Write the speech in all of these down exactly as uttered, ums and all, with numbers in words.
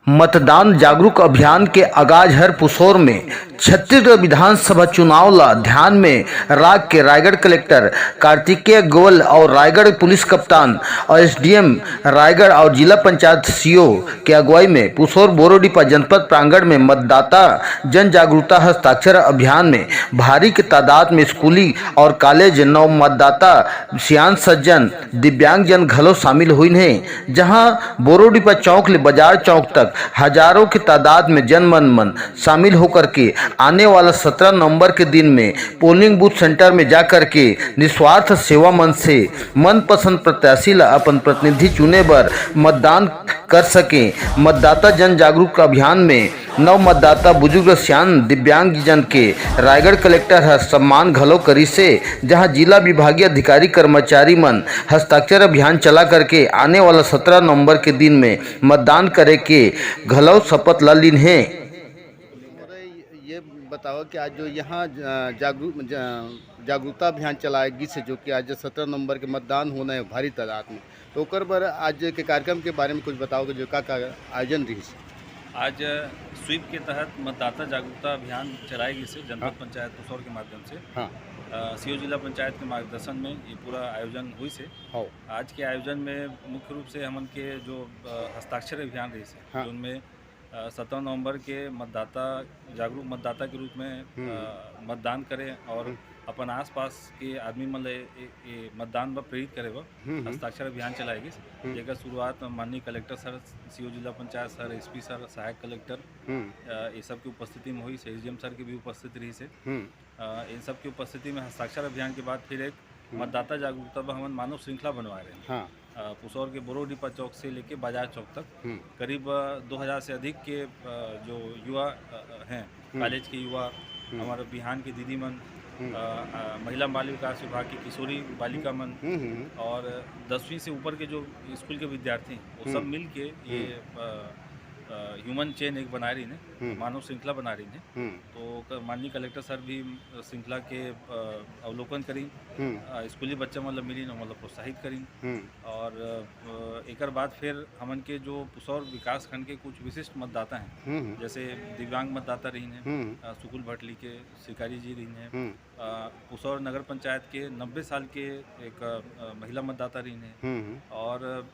मतदान जागरूक अभियान के आगाज हर पुसौर में छत्तीसगढ़ विधानसभा चुनाव ला ध्यान में राख के रायगढ़ कलेक्टर कार्तिकेय गोयल और रायगढ़ पुलिस कप्तान और एसडीएम रायगढ़ और जिला पंचायत सीओ के अगुवाई में पुसौर बोरोडीपा जनपद प्रांगण में मतदाता जन जागरूकता हस्ताक्षर अभियान में भारी के तादाद में स्कूली और कॉलेज नव मतदाता, सियान सज्जन, दिव्यांगजन घलो शामिल होइन हे, जहां बोरोडीपा चौक ले बाजार चौक तक हजारों के तादाद में जनमन मन शामिल होकर के आने वाला सत्रह नवंबर के दिन में पोलिंग बूथ सेंटर में जाकर के निस्वार्थ सेवा मन से मनपसंद प्रत्याशी ला अपन प्रतिनिधि चुने बर मतदान कर सके। मतदाता जन जागरूक अभियान में नव मतदाता, बुजुर्ग, सियान, दिव्यांगजन के रायगढ़ कलेक्टर ह सम्मान घलो करिस हे, जहां जिला विभागीय अधिकारी, कर्मचारी मन हस्ताक्षर अभियान चला करके आने वाला सत्रह नवंबर के दिन में मतदान करे के घलो शपथ ल लीन हे। मोला ये बताओ कि आज जो यहाँ, अ, जागरूक-, जा-, जागरूकता अभियान चलाए गिस हे, जो कि आज सत्रह नवंबर के मतदान होना है भारी तादाद में, तो ओकर बर आज के कार्यक्रम के बारे में कुछ बताओगे, जो का का आयोजन रहिस? आज स्वीप के तहत मतदाता जागरूकता अभियान चलाए गिस हे जनपद हाँ। पंचायत पुसौर के माध्यम से। हाँ। अ, सीओ जिला पंचायत के मार्गदर्शन में ये पूरा आयोजन हुई से। हाँ। आज के आयोजन में मुख्य रूप से हमन के जो, अ, हस्ताक्षर अभियान रहिस हे, हाँ। जोन में, अ, सत्रह नवंबर के मतदाता, जागरूक मतदाता के रूप में, हम्म। अ, मतदान करें और हम्म। अपन आसपास के आदमी मन ल ए, ए, मतदान बर प्रेरित करे बर हम्म, हम्म। हस्ताक्षर अभियान चलाए गिस, हम्म। जेकर शुरुआत माननीय कलेक्टर सर, सीओ जिला पंचायत सर, एसपी सर, सहायक कलेक्टर, हम्म। अ, ये सब के उपस्थिति में हुई, एसडीएम सर के भी उपस्थित रहिस हे। हम्म। अ, इन सब की उपस्थिति में हस्ताक्षर अभियान के बाद फिर एक हम्म। मतदाता जागरूकता बर हमन मानव श्रृंखला बनवाए रहे। हाँ। अ, पुसौर के बोरोडीपा चौक से लेके बाजार चौक तक हम्म। करीब, अ, दो हज़ार से अधिक के, अ, जो युवा, अ, अ, हैं, हम्म। कॉलेज के युवा, हम्म। हमारे बिहान के दीदी मन, हम्म। अ, अ, महिला बाल विकास विभाग की किशोरी बालिका मन हम्म, हम्म, हम्म। और दसवीं से ऊपर के जो स्कूल के विद्यार्थी हैं, वो सब हम्म। मिल के ये, हम्म। अ, अ, ह्यूमन चेन एक बनाए रही ने, हम्म। मानव श्रृंखला बनाए रही ने। हम्म। तो क-, माननीय कलेक्टर सर भी, अ, श्रृंखला के, अ, अवलोकन करिन, हम्म। अ, स्कूली बच्चा मन ल मिलिन, ओमन ल प्रोत्साहित करिन। हम्म। और, अ, एकर बाद फिर हमन के जो पुसौर विकास खंड के कुछ विशिष्ट मतदाता हैं, हम्म, हम्म। जैसे दिव्यांग मतदाता रहिन हे, हम्म। अ, सुकुल भटली के शिकारी जी रहिन हे, हम्म। अ, पुसौर नगर पंचायत के नब्बे साल के एक, अ, महिला मतदाता रहिन हे, हम्म, हम्म। और, अ,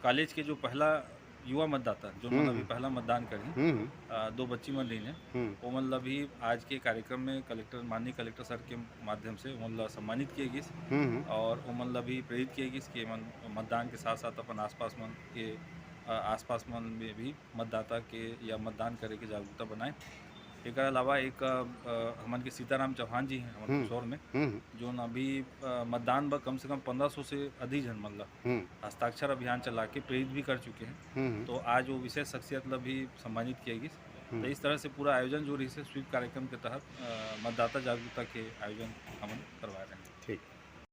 कॉलेज के जो पहला युवा मतदाता, जो मन हम्म, अभी हम्म। पहला मतदान करिन, हम्म, हम्म। अ, दो बच्ची मन रहिन हे, हम्म। ओमन ल भी आज के कार्यक्रम में कलेक्टर, माननीय कलेक्टर सर के माध्यम से ओमन ल सम्मानित किए गिस हम्म, हम्म। और ओमन ल भी प्रेरित किए गिस कि एमन मतदान के साथ-साथ अपन आसपास मन के, अ, आसपास मन में भी मतदाता के या मतदान करे के जागरूकता बनाए। एकर अलावा एक, अ, हमन के सीताराम चौहान जी हैं हमर हम्म, पुसौर में, हम्म। जोन अभी, अ, मतदान बर कम से कम पन्द्रह सौ से अधिक झन मन ल हम्म। हस्ताक्षर अभियान चला के प्रेरित भी कर चुके हैं। हम्म। तो आज वो विशेष शख्सियत ल भी सम्मानित किया गिस। हम्म। तो इस तरह से पूरा आयोजन जो रहिस हे स्वीप कार्यक्रम के तहत, अ, मतदाता जागरूकता के आयोजन हमन करवाए रहे हैं। ठीक।